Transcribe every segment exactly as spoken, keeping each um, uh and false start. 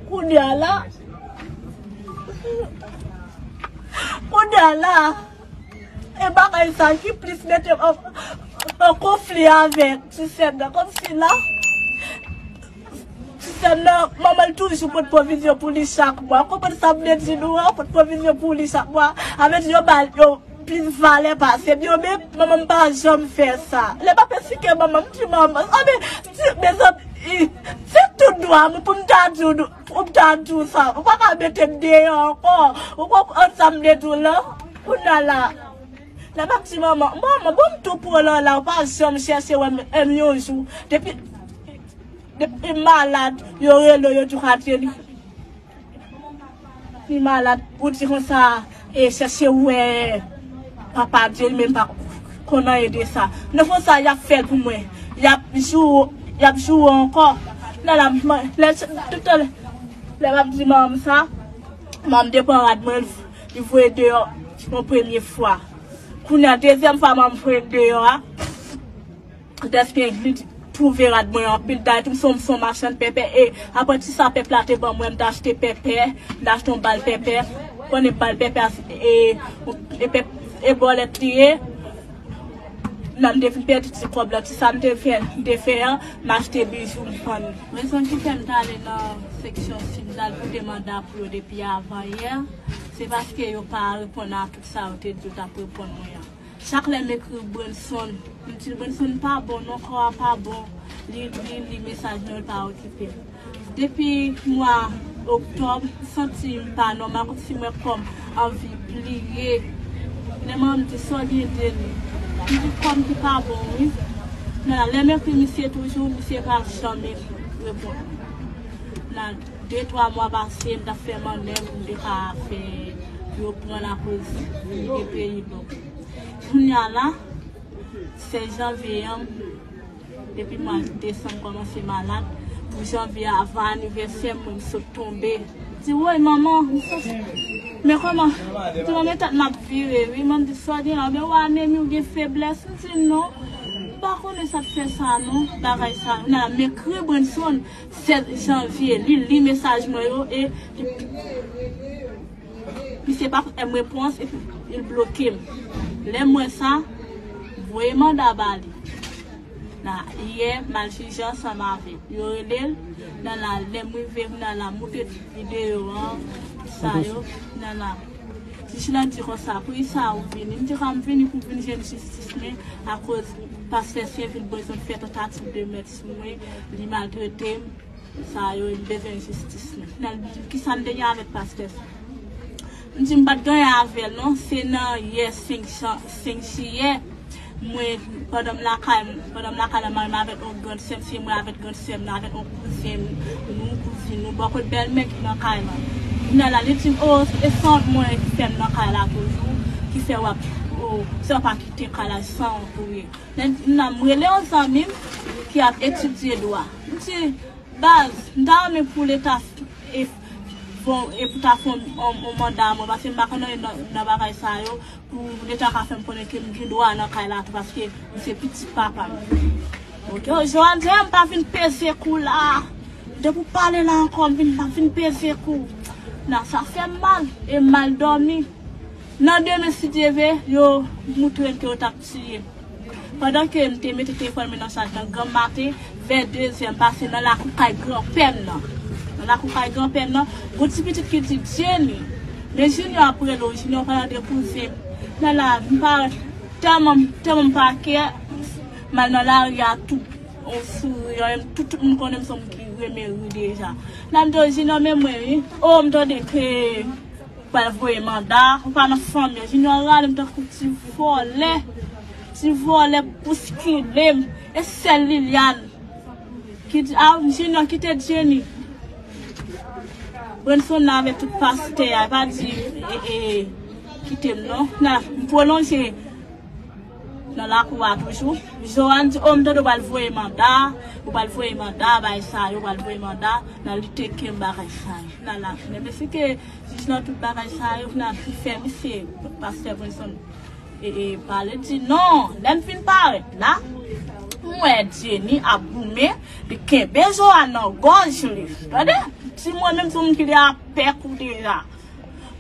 Kounye a la, kounye a la, e bagay sa ki plis mete m an, an konfli avèk ti sè m nan. Kòmsi la, ti sè m nan, manman l toujou pot pwovizyon pou li chak mwa. Konprann sa m vle di nou an? Pot pwovizyon pou li chak mwa. Sa vle di yo ba l, yo plis valè pase m. Yo, men manman m pa janm fè sa. Lè m ap esplike manman m, m di manman, a, men, ti, mezanmi, se tout dwa m pou m ta di w, pou m ta di w sa. Ou pa ka mete m deyò ankò. Ou konprann sa m vle di w lan? Kounye a la, lè m ap di manman, manman, bon, m tou pran lan la, ou pa janm chèche wè m, m yon jou. Depi, depi m malad, yo rele w, yo di w ka tele. Li malad, ou di konsa, e chèche wè papa Dye, li menm pa konn anyen de sa. Nan fon sa, y ap fè l pou mwen. Y ap jou, y ap joure ankò. Nan la, m, lè, tout lè, lè m ap di manman m sa, manman m te pran rad mwen, li voye deyò yon premye fwa. Kounye a, dezyèm fwa, manman m voye m deyò a. Dèske li twouve rad mwen anpil, dayè tou m se yon, m se yon machann pèpè, e apati sa pèp la te ban mwen, m te achte pèpè, m te achte yon bal pèpè, konnen bal pèpè a, e, e, pèp, e bòlèt li ye. Nan m te vin pèdi ti kòb la, ti sa m te fè, m te fè an, m achte bijou, m vann. Rezon ki fè m t ale nan seksyon sid, m t al pote manda pou yo depi avan yè, se paske yo pa reponn a tout sa yo te di yo t ap reponn mwen an. Chak lè m ekri Brunson, m di l, Brunson pa bon non, kò a pa bon. Li, li, li mesaj mwen, l pa okipe l. Depi mwa oktòb, m santi m pa nòmal, kòmsi mwen kò m anvi pliye. Lè m di sa w gen de li. M di kò m ki pa bon, wi. Nan lè m ekri misye toujou, misye pa janm reponn. Nan de, twa mwa pase, m t ap fè mannèv, m te ka fè yo pran l akoz li te peyi l. Kounye a la, sèz janvye an, depi mwa desanm kòmanse malad, pou janvye avan anivèsè m, mwen m sot tonbe. Di, woy, manman, m sot. Men kòman? Di, manman, tèt m ap vire, wi. Manman di, sa w gen la, oubyen ou anemi, ou gen feblès? M di, non. M pa konnen sa k fè sa, non, bagay sa. Nan, m ekri Brunson, sèz janvye, li li mesaj mwen yo, e li, misye pa fout m repons, epi li bloke m. Lè m wè sa, m voye manda ba li. Nan, yè, m al jije ansanm avè l. Yo rele l, nan la, lè m rive, nan la, moute videyo an, sa yo, nan la. Jij lan di konsa, poukisa ou vini? M di, kan m vini pou m vin jwenn jistis mwen, akoz pastè Senvil Brunson fè tantativ de mèt sou mwen, li maltrete m, sa yo, m bezwen jistis mwen. Nan, kisa m te gen avèk pastè sa? M di m pa t gen anyen avè l non, se nan yè senk jan, senk jiyè, mwen, pandan m lakay, pandan m lakay la, mari m avèk yon grann sè m, se mwen avèk grann sè m nan, avèk yon kouzen nou, kouzin nou, bò kot bèlmè ki nan kay la. Kounye a la, li di m, o, e san mwen ki fè m nan kay la toujou, ki fè w ap, o, se w pa kite kay la san w touye. Nan, nan, m rele yon zanmi m ki ap etidye dwa. M di, baz, m ta renmen pou Leta f-, e, bon, e pou ta fè yon, yon, yon manda mwen, paske m pa konn anyen nan, nan bagay sa yo, pou Leta ka fè m konnen ke m gen dwa nan kay la tou, paske m se pitit papa m. Ok, o, Joanne, m pa vin peze kou la. Depi w pale la ankò, m vin, m ap vin peze kou. Nan, sa fè m mal, e m mal dòmi. Nan demen, si Dye vle, yo moutre m ke yo t ap tiye m. Pandan ke m te mete telefòn mwen nan chaj nan granm maten, vè dezè m pase nan lakou kay granpè m nan. Nan lakou kay granpè m nan, gon ti pitit ki di, Jenny, men Junior ap rele w, Junior pa tande kouzen m. Nan la, m pa, tèlman, tèlman m pa kè, m al nan lari a tou, on souri, an, tout, tout moun konnen m se yon moun ki renmen ri deja. Nan m di, Junior, men mwen, wi. O, m tande ke pral voye manda, ou pa nan fanmi an. Junior rale m tankou ti vòlè. Ti vòlè bouskile m. E sèl Liliane ki di, a, Junior, kite Jenny. Brunson nan avèk tout pastè a, pa di, e, e, kite m non. Nan, m pwolonje nan lakou a toujou. Joanne di, o, m tande w pral voye manda, ou pral voye manda, bagay sa yo, pral voye manda, nan li teke m bagay sa yo. Nan la, men mesye ke jij nan tout bagay sa yo, nan ki fè misye, pastè Brunson, e, e, pale di, non, lè m fin parèt la, M wè Jenny ap goumen, li kenbe Joanne nan gòj li. Tande? Si mwen menm se yon moun ki te ap pè kou deja.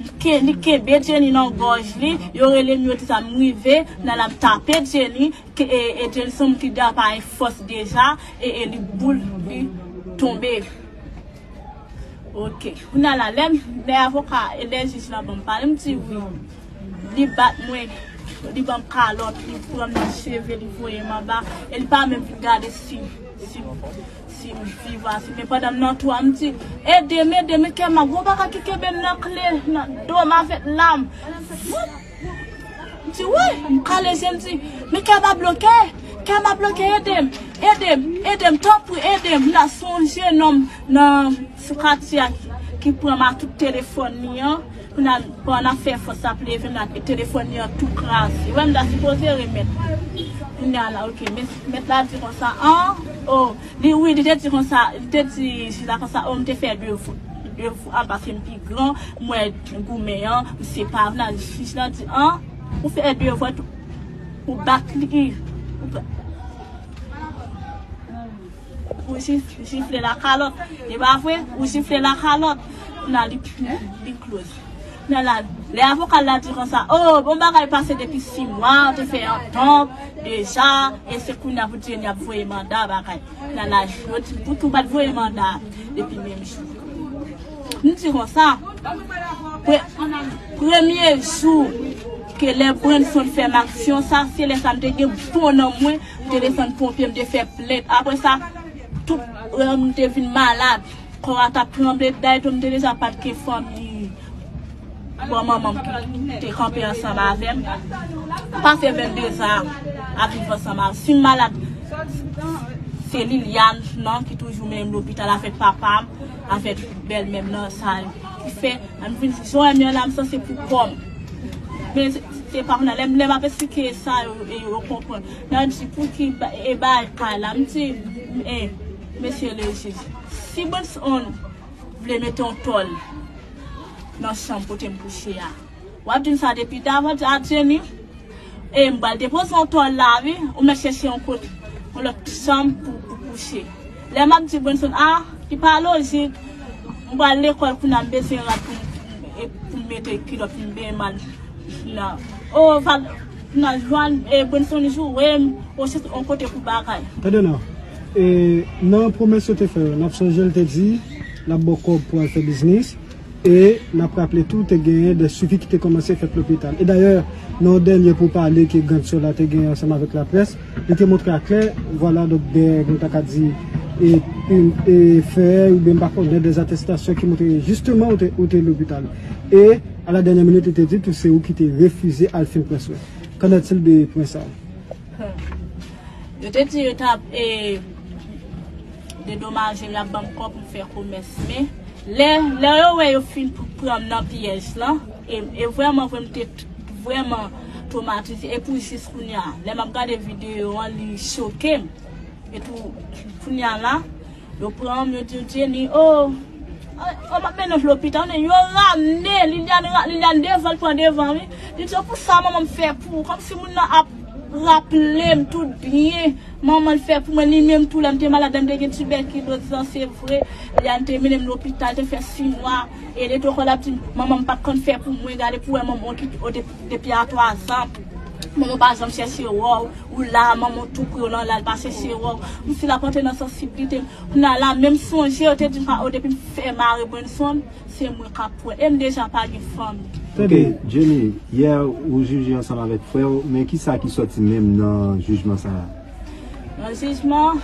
M ke-, li kenbe Jenny nan gòj li, yo rele m, yo di sa, m rive, nan la m tape Jenny, ke, e, e Jenny se yon moun ki deja pa gen fòs deja, e, e li boul, li tonbe. Ok. Kounye a la, lè m, lè avoka, e lè jij la ban m pale, m di wi. Li bat mwen, li ban m kalòt, li pran m nan cheve, li voye m anba, e li pa menm vin gade si, si, si m vivan, si, men pandan m nan twou a, m di, ede m, ede m, e kè m ap, gwo bagay ki kenbe m nan kle, nan do m avèk lam. Voup! M di, wi, m kale je m di, men kè m ap bloke, kè m ap bloke, ede m, ede m, ede m, tanpri, ede m. M nan sonje nonm nan sou katye a ki, ki pran m ak tout telefòn li an. Kounye a, bon, n ap fè fòs ap leve, m nan telefòn li an tou kraze. Wè, m ta sipoze remèt. Kounye a la, ok, mèt, mèt la di konsa, an, o, li, wi, li te di konsa, li te di jij la konsa, o, m te fè devwa, devwa, paske m pi gran, m wè goumen an, m se pa vle, jij la di, an, ou fè devwa, ou bat li, ou ba-, ou jif-, jifle lakalòt, e pa vre, ou jifle lakalòt, nan li, li close. Nan la, lè avoka la di konsa, o, bon bagay pase depi sis mwa, ou te fè antant, deja, e se kounye a pou Jenny ap voye manda bagay. Nan la, yo di, pou ki w pa t voye manda depi menm jou. M di konsa, pre-, premye jou ke lè Brunson fè m aksyon sa, se lè sa m te gen bon nan mwen, m te desann ponpye, m te fè plent. Apre sa, tout, e, m te vin malad. Kò a t ap tranble, dayè tou m te deja pa t gen fanmi bò manman m ki te kanpe ansanm avè m. Pase vennde zan ap viv ansanm avè m. Si m malad, se Liliane nan ki toujou mennen m lopital avèk papa m, avèk bèlmè m nan, sa ki fè, ann vin jwenn mwen la, m sanse pou kò m. Men se, se pa kounye a, lè m, lè m ap esplike sa, yo, yo, yo konprann. Nan di, pou ki ba-, e bay kay la, m di, e, mesye le jij, si Brunson vle mete yon tòl nan chanm kote m kouche a. W ap di m sa depi davan, a Jenny. E m pral depoze yon tòl la, wi. Ou mèt chèche yon kote, yon lòt chanm pou, pou kouche. Lè m ap di Brunson, a, li pa lojik. M pral lekòl kounye a, m bezwen rad pou m, e pou m mete kilòt pou m benyen m al nan. O, Val-, nan Joanne, e Brunson joure m, o, se yon kote pou bagay. Tande non. E, nan pwomès yo te fè yo, n ap sonje l te di l ap ba w kòb pou al fè biznis. E n ap raple tou, te genyen de swivi ki te kòmanse fèt lopital. E dayè, nan yon dènye poupale ke Grandson la te genyen ansanm avèk laprès, li te montre aklè, vwala, donk, de, nou ta ka di, e, e, e fè, oubyen m pa konnen, de atestasyon ki montre jisteman ou te, ou te lopital. E, a la dènyè minit, li te di tou se ou ki te refize al fin pran swen. Qu'en est-il de pwen sa a? Yo te di yo t ap, e, dedomaje m, y ap ban m kòb pou m fè komès. Men, lè, lè yo wè yo fin pran m nan pyèj lan, e, e vrèman, vrèman, m te t-, vrèman twomatize. E pou jis kounye a, lè m ap gade videyo an, li choke m. E tou, kounye a la, yo pran m, yo di, Jenny, o, o, m ap mennen w lopital, men yo ramne, Liliane ra-, Liliane devan, l pran devan, wi. Li di, o, pou sa manman m fè pou ou, kòmsi moun nan ap raple m tout byen manman l fè pou mwen, li menm tou, lè m te malad, lè m te gen tibèkiloz lan, se vre, Liliane te mennen m lopital, te fè sis mwa, e li tou ankò l ap di m, manman m pa t konn fè pou mwen, gade pou wè manman w ki, o, depi, depi a twazan, manman w pa janm chèche wè w, ou la, manman w tou pre w lan, la, l pa chèche wè w. M si l ap antre nan sansiblite m. Kounye a la, menm sonje, yo te di m, o, depi m fè mare Brunson, se mwen k ap pran. E m deja pa gen fanmi. Ok, Jenny, yè ou jije ansanm avèk frè w, men ki sa ki sòti menm nan jijman sa a? Nan jijman,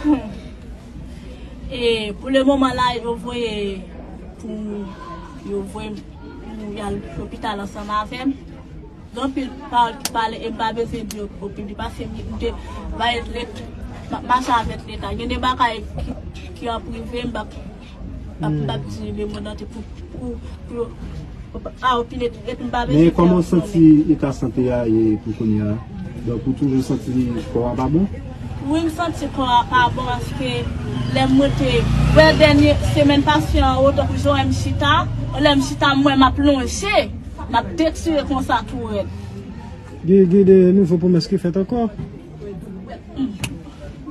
e pou le moman la, yo voye pou, yo voye m pou y al lopital ansanm avè m. Gen anpil pawòl ki pale e m pa bezwen di yo o piblik, paske m, m te bay lèt, m ap mache avèk lèt la. Gen de bagay ki, ki an prive, m p ap, m p ap, m p ap di lemonn antye pou, pou, pou yo pa opine, epi m pa bezwen fè anpil. Men kòman w santi eta sante a ye pou kounye a? Donk, ou toujou santi kò a pa bon? Wi, m santi kò a pa bon, paske lè m rete, wè dènye semèn pase an, otan pou jwenn m chita, lè m chita, m wè m ap lonje. M ap detire konsa tou rèd. Gen, gen de nouvo pwomès ki fèt ankò?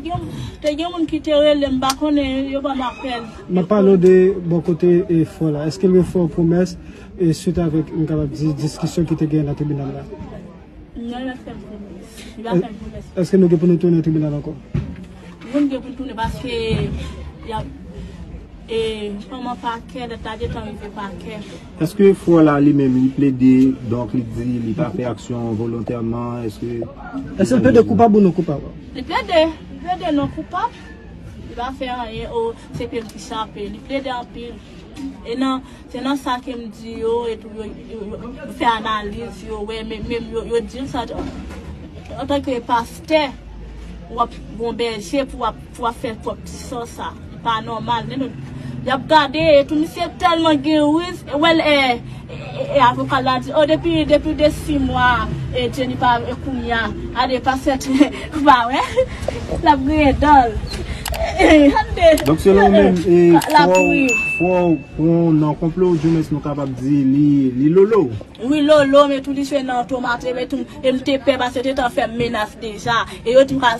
Gen, Te gen moun ki te rele m, m pa konnen, yo ban m apèl. M ap pale w de bò kote e Fò la. Èske l refè w pwomès e swit avèk, m kapab di, diskisyon ki te genyen nan tribinal la? Non, li pa fè m pwomès. Li pa fè m pwomès. Èske nou gen pou nou tounen tribinal ankò? Nou gen pou n tounen paske y ap, e, kòman pakè, lè ta gentan rive pakè. Èske Fò la li menm li plede, donk li di li pa fè aksyon volontèman, èske... Èske l plede koupab ou non koupab? Li plede, li plede non koupab. Li pa fè anyen, o, se pye m ki chape. Li plede anpil. E nan, se nan sa ke m di yo, e tou, yo, yo, yo, yo fè analiz, yo wè, men, men yo, yo di m sa, antanke pastè, w ap gon bèje pou w ap, pou w ap fè pwòp ti san sa. Li pa nòmal, men nou, y ap gade, e tou, misye tèlman gen riz, e wè l, e, e, e, e avoka la di, o, depi, depi de sis mwa, e Jenny pa, e kounye a, gade, pastè, ou pa wè, l ap griyen dan l. Donk, selon ou menm, e, Fò, Fò pran nan konplo, oudimwens nou kapab di li, li lolo. Wi, lolo, men tou li jwe nan tomat, e men tou, e m te pè paske yo te tan fè m menas deja. E yo di m ka,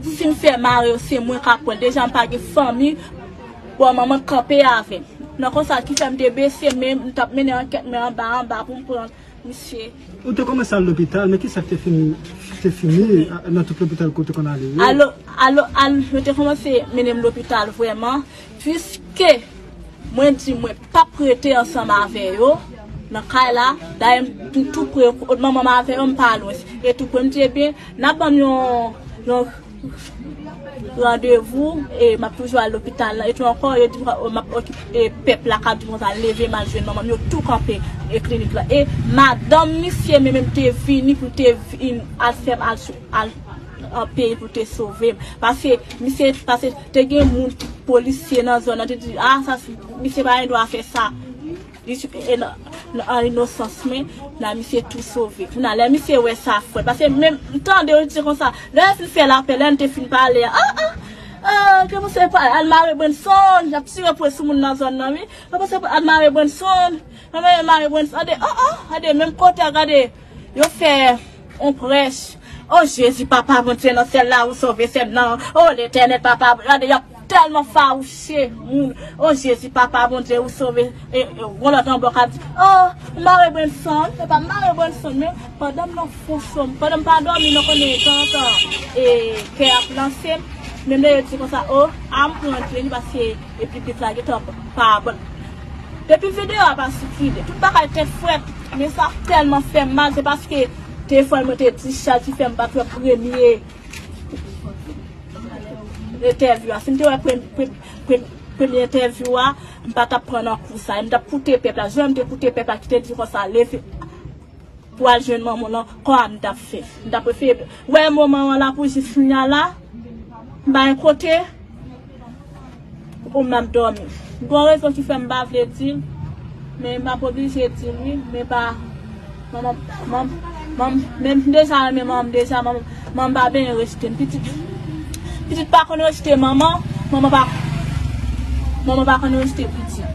si m fè mare yo, se mwen k ap pran l. Deja, m pa gen fanmi, bò manman kanpe avè m. Nan konsa, ki fè m te bese, men m t ap mennen ankèt mwen anba, anba pou m pran misye. Ou te kòmanse al lopital, men kisa k te fini, te fini a, nan tout lopital ke w te konn ale yo? Alo, alo, al, yo te kòmanse mennen m lopital vrèman, piske mwen di mwen p ap rete ansanm avè yo nan kay la. Dayè, m tou pre kot manman m avè yo, m pa lwen. E tou pre m di, ebyen, n ap ban m yon, yon randevou, e m ap toujou al lopital la. E tou ankò, yo di m, m ap okipe, e pèp la k ap di konsa, leve m al jwenn manman m, yo tou kanpe, e klinik la. E madanm misye menm, menm te vini pou te vin al fè m al sou, al an peyi pou te sove m. Paske misye, paske te gen moun, polisye nan zòn nan, te di, a, sa, misye pa gen dwa fè sa. Li, e nan, nan, an inosans mwen, la misye tou sove. Kounye a, lè misye wè sa fèt, paske menm, m tande yo di konsa, lè yo fin fè lapèl, lè n te fin pale a, a, a, a, ke misye pa, al mare Brandson, y ap tire pwen sou moun nan zòn nan, wi. Ke misye al mare Brandson, al mare, mare Brandson, gade, o, o, gade, menm kote a, gade, yo fè on prèch. O Jezi, Papa Bondye nan syèl la, ou sove sè m nan. O Letènèl, Papa, gade, y ap tèlman fawouche moun. O Jezi, Papa Bondye, ou sove. E, e, gon lòt anba k ap di, o, mare Brandson, se pa mare Brandson, men pandan m nan fon sòm, pandan m pa dòmi, nou konnen, tanzantan, e, kè ap lanse m, menm lè yo di konsa, o, a m pran djeni, paske, e, piblik la gentan pa bon. Depi videyo a pa sikile, tout bagay te frèt, men sa tèlman fè m mal, se paske telefòn mwen te dichaj ki fè m pa t wè premye entèvyou a. Si m te wè pre-, pre-, pre-, premye entèvyou a, m pa t ap pran nan kou sa. E m t ap koute pèp la. Jan m te koute pèp la ki te di konsa, leve pou al jwenn manman w lan, kòman m t ap fè? M t ap prefere wè manman w la pou jis kounye a la. M pa gen kote. Ou m ap dòmi. Gon rezon ki fè m pa vle di l, men m ap oblije di l wi, men pa, manman, manman, manman, men m deja renmen manman m deja, manman, manman pa benyen rejte m. Pitit, pitit pa konn rejte manman, manman pa, manman pa konn rejte pitit.